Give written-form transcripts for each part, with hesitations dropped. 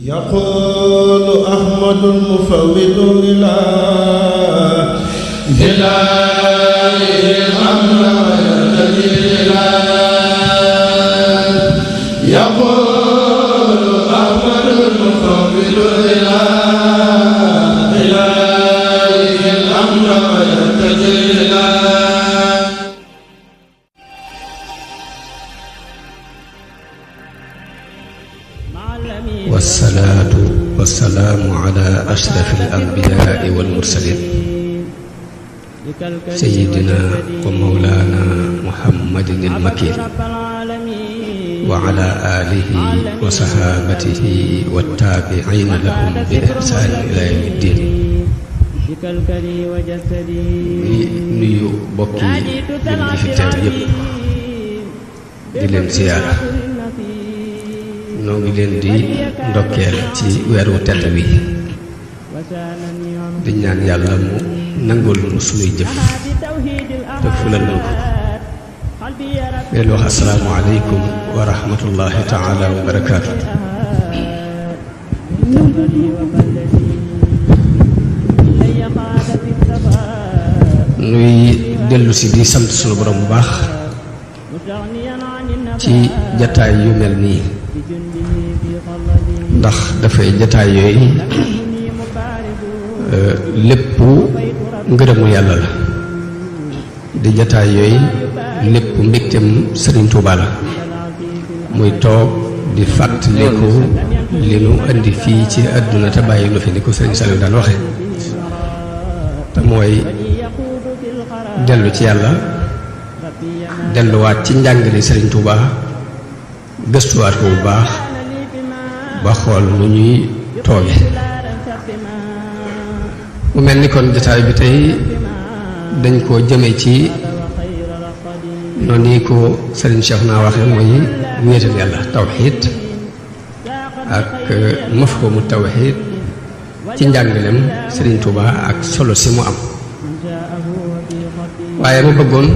يقول أحمد المفوض إلى الأمر يقول أحمد المفوض إلى الأمر والصلاة والسلام على أشرف الأنبياء والمرسلين سيدنا ومولانا محمد المكين وعلى آله وصحابته والتابعين لهم بإحسان إلى يوم الدين nuyu bokki julli fi teew yépp di leen ziyaara noo ngi leen di ndokkeel ci weeru tedd wi di ñaan yàlla mu nangul nu sunuy jëf te fulal nu ko leen wax assalaamu aleykum wa rahmatullahi taala wa barakaatu nuy dellu si di sant sunu borom bu baax ci jataay yu mel nii ndax dafay jataay yooyu lépp ngërëmu yàlla la di jataay yooyu lépp mbégtem Sëriñ Tuuba la muy toog di fàttaliku li nu indi fii ci àdduna te bàyyi nu fi ni ko Sëriñ Saliou daan waxe te mooy dellu ci yàlla delluwaat ci njàngale Sëriñ Tuuba gëstuwaat ko bu baax ba xool nu ñuy tooge mu mel ni kon jotaay bi tey dañ koo jëme ci noonu yi ko Sëriñ Cheikh naa waxe mooy wéetal yàlla tawxiid ak mafhumu tawxiid ci njàngalem Sëriñ Tuuba ak solo si mu am waaye ma bëggoon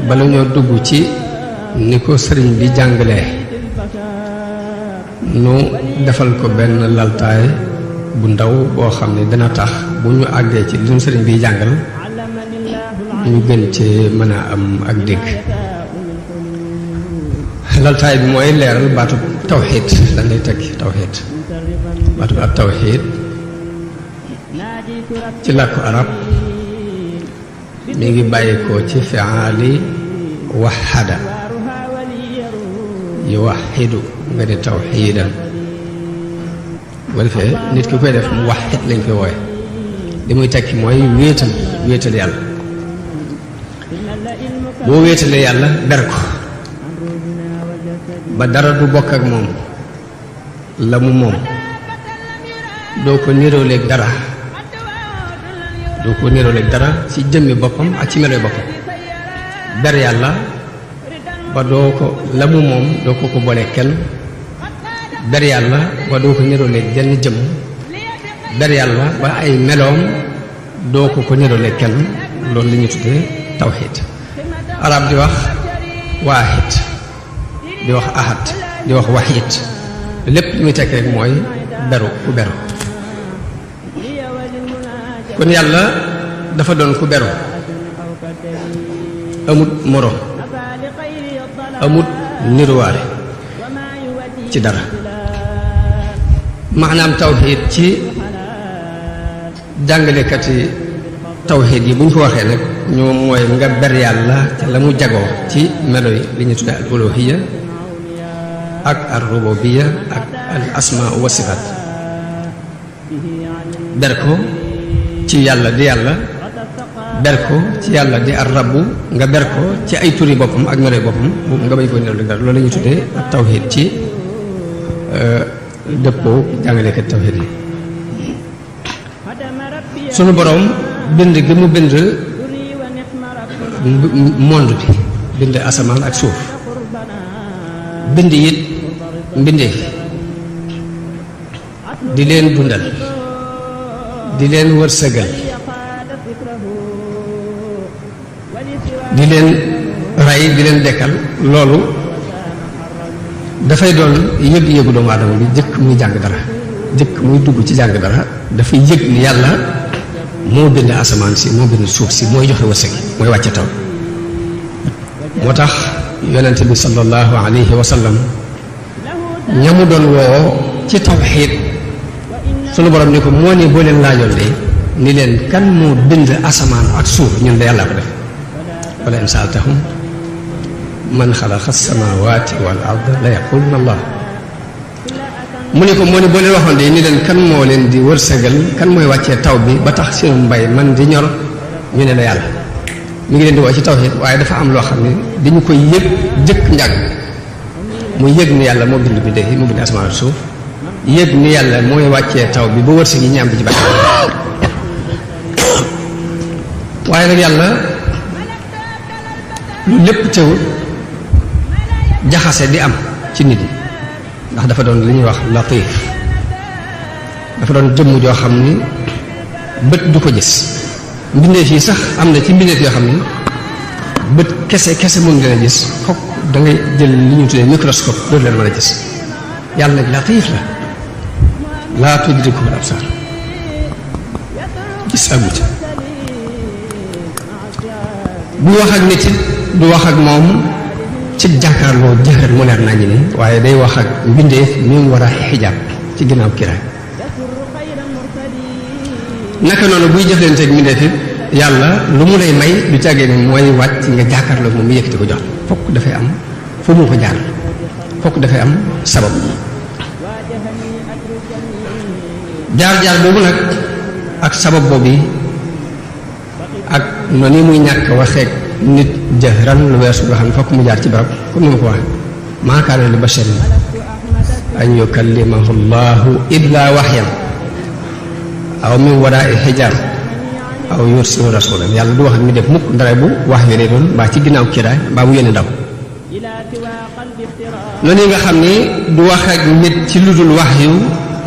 bala ñoo dugg ci ni ko sëriñ bi jàngalee nu defal ko benn laltaay bu ndaw boo xam ne dana tax bu ñu àggee ci li ñu sëriñ bi jàngal ñu gën ci mën a am ak dégg laltaay bi mooy leeral baatu tawxiid lan lay tekki tawxiid baatu ak tawxiid ci làkku arab mi ngi bàyyikoo ci fi'aali waxada yuwaxidu nga ne tawxiidan bu defee nit ki koy def mu waxit lañ koy wooye li muy tekki mooy wéetal yàlla boo wéetalee yàlla ber ko ba dara du bokk ak moom la mu moom doo ko niróoleeg dara ci jëmmi boppam ak ci meloy boppam ber yàlla ba doo ko la mu moom doo ko boole kenn ber yàlla ba doo ko niróoleeg jenn jëm ber yàlla ba ay meloom doo ko niróoleeg kenn loolu li ñu tuddee tawxiid arab di wax waahid di wax ahad di wax waxiid lépp li muy tekk rek mooy beru ku beru kon yàlla dafa doon ku beru amut moro amut niruwaale ci dara maanaam tawxiid ci jàngalekati tawxiid yi bu ñu ko waxee nag ñoom mooy nga ber yàlla ca la mu jagoo ci melo yi li ñu tudde al uluhiyya ak al rububiyya ak al asmaa wa sifaat ber ko ci yàlla di yàlla ber ko ci yàlla di ar rabbu nga ber ko ci ay turi boppam ak meloy boppam nga bañ ko niral dara loolu la ñuy tuddee ak tawxiid ci dëppoo jàngalekat tawxiid yi sunu boroom bind gi mu bind monde bi bind asamaan ak suuf bind it mbindee di leen dundal di leen wërsëgal di leen rey di leen dekkal loolu dafay doon yëg-yëgu doomu aadama bi jëkk muy jàng dara jëkk muy dugg ci jàng dara dafay yëg ni yàlla moo bind asamaan si moo bind suuf si mooy joxe wërsëg mooy wàcce taw moo tax yonente bi sallallahu alayhi wa sallam ñamu doon woo ci tawxiid sunu borom ni ko moo ne boo leen laajoon de ni leen kan moo bind asamaan ak suuf ñun de yàlla ko def wala in saaltahum man xalaqa samawati wal arda la yaquluna allah mu ne ko moo ne boo leen waxoon de ni leen kan moo leen di wërsëgal kan mooy wàccee taw bi ba tax seen mbay man di ñor ñu ne la yàlla mi ngi leen di woo ci tawxiid waaye dafa am loo xam ne dañu koy yëg jëkk njàng mu yëg ni yàlla moo bind bi dee moo bind asamaan ak suuf yëg ni yàlla mooy wàccee taw bi ba wërsëg yi ñaam bi ci bàyyi waaye nag yàlla lu lépp teewul jaxase di am ci nit ñi ndax dafa doon li ñuy wax latif dafa doon jëmm joo xam ni bët du ko gis mbindeef yi sax am na ci mbindeef yoo xam ni bët kese mën leen a gis fokk da ngay jël li ñu tuddee microscope doo leen mën a gis yàlla nag latif la laa tudrikuhul absar gis agut bu wax ak nit it du wax ak moom ci jàkkaarloo jëxër mu leer nañu ni waaye day wax ak mbindeef mi mu war a xijaab ci ginnaaw kiraay naka noonu buy jëflanteeg mbindeef it yàlla lu mu lay may du càggee ni mooy wàcc nga jàkkaarloo moom mu yëkkati ko jox fokk dafay am fu mu ko jaar fokk dafay am sabab jaar boobu nag ak sabab boobu ak noonu muy ñàkk waxeek nit jahran lu weesu nga xam ne fokk mu jaar ci barab comme ni ma ko waxee maa kaana li basharin an yukallimahu llahu illa waxyan aw min waraai xijaab aw yursilu rasulan yàlla du wax ak mi def mukk ndara bu wax yu lay doon mbaa ci ginnaaw kiraay mbaa mu yónni ndaw noonu nga xam ni du wax ak nit ci lu dul wax yu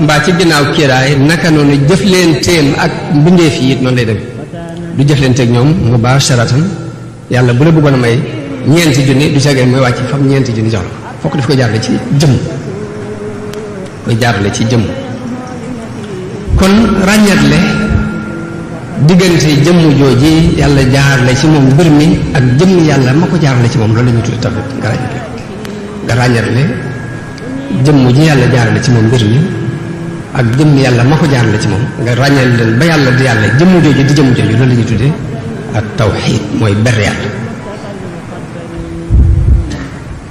mbaa ci ginnaaw kiraay naka noonu jëflenteem ak mbindeef yi it noonu lay dem du jëflenteeg ñoom mubasharatan yàlla bu la bëggoon a may ñeenti junni du caagee mooy wàcc fam ñeenti junni jox la fokk daf koy jaarale ci jëmm koy jaarale ci jëmm kon ràññatle diggante jëmm jooji yàlla jaarale ci moom mbir mi ak jëmm yàlla ma ko jaarale ci moom loolu la ñuy tudde tawhid nga ràññatle jëmm ji yàlla jaarale ci moom mbir mi ak jëmm yàlla ma ko jaarale ci moom nga ràññal leen ba yàlla di yàlla jëmm jooju di jëmm jooju loolu la ñuy tuddee ak tawxiid mooy ber yàlla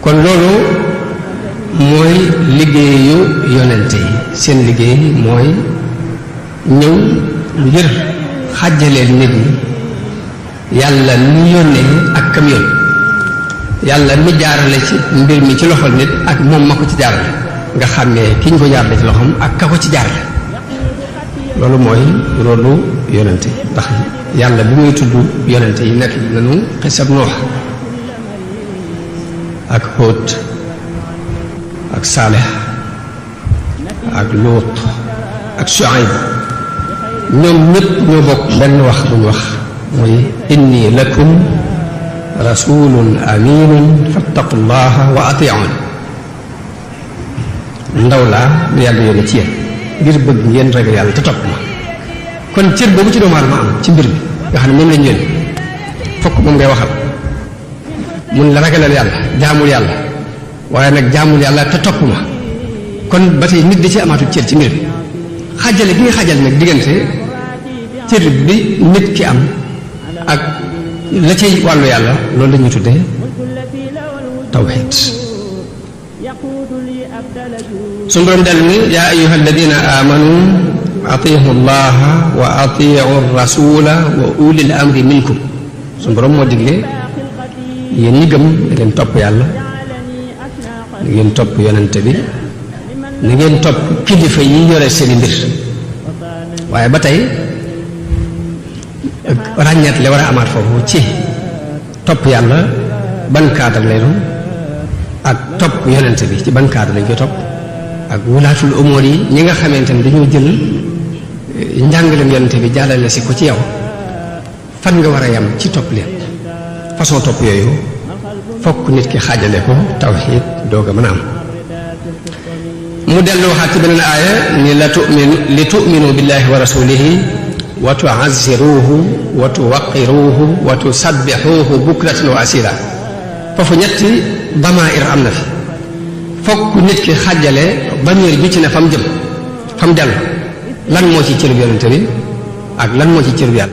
kon loolu mooy liggéeyu yonente yi seen liggéey mooy ñëw ngir xàjjaleel nit ñi yàlla mi yónnee ak kam yónni yàlla mi jaarale ci mbir mi ci loxol nit ak moom ma ko ci jaarale nga xàmmee ki ñu ko jaarale ci loxoom ak ka ko ci jaarale loolu mooy rôlu yonente yi ndax yàlla bi muy tudd yonente yi nekk nañu xisab Nuux ak Hóot ak Saalix ak Luut ak Shuayb ñoom ñëpp ñoo bokk benn wax bu ñu wax muy inni lakum rasulun aminun fattaqullaha wa atiun ndaw laa lu yàlla yónne ci yéen ngir bëgg ngeen ragal yàlla te topp ma kon cër boobu ci doomu aadama am ci mbir mi nga xam ne moom lañ yónni fokk moom ngay waxal mun la ragalal yàlla jaamul yàlla waaye nag jaamul yàlla te topp ma kon ba tey nit da ci amaatu cër ci mbir mi xajale gi nga xajale nag diggante cër bi nit ki am ak la cay wàllu yàlla loolu la ñuy tuddee tawxiid suñu borom dellu ni yaa ayuha alladina amanu atiihu llaha wa atiiu rasula wa ulil amri minkum suñu borom moo digle yéen ñi gëm na ngeen topp yàlla na ngeen topp yonente bi na ngeen topp kilifa yi yore seeni mbir waaye ba tey ràññeet le war a amaat foofu ci topp yàlla ban cadre lay doon ak topp yonente bi ci ban cadre lañ koy topp ak wulaatul umur yi ñi nga xamante ne dañoo jël njàngalem yonente bi jàllale si ko ci yow fan nga war a yam ci topp leen façon topp yooyu fokk nit ki xaajale ko tawxiid doog a mën a am mu dellu waxaat ci beneen aaya ni li tu'minu billahi wa rasulihi wa tu'azziruhu wa tuwaqqiruhu wa tusabbihuhu bukratan wa asila foofu ñetti damair am na fi fokk nit ki xàjjale damir ju ci ne fa mu jëm fa mu dellu lan moo ci cërub yonente bi ak lan moo ci cërub yàlla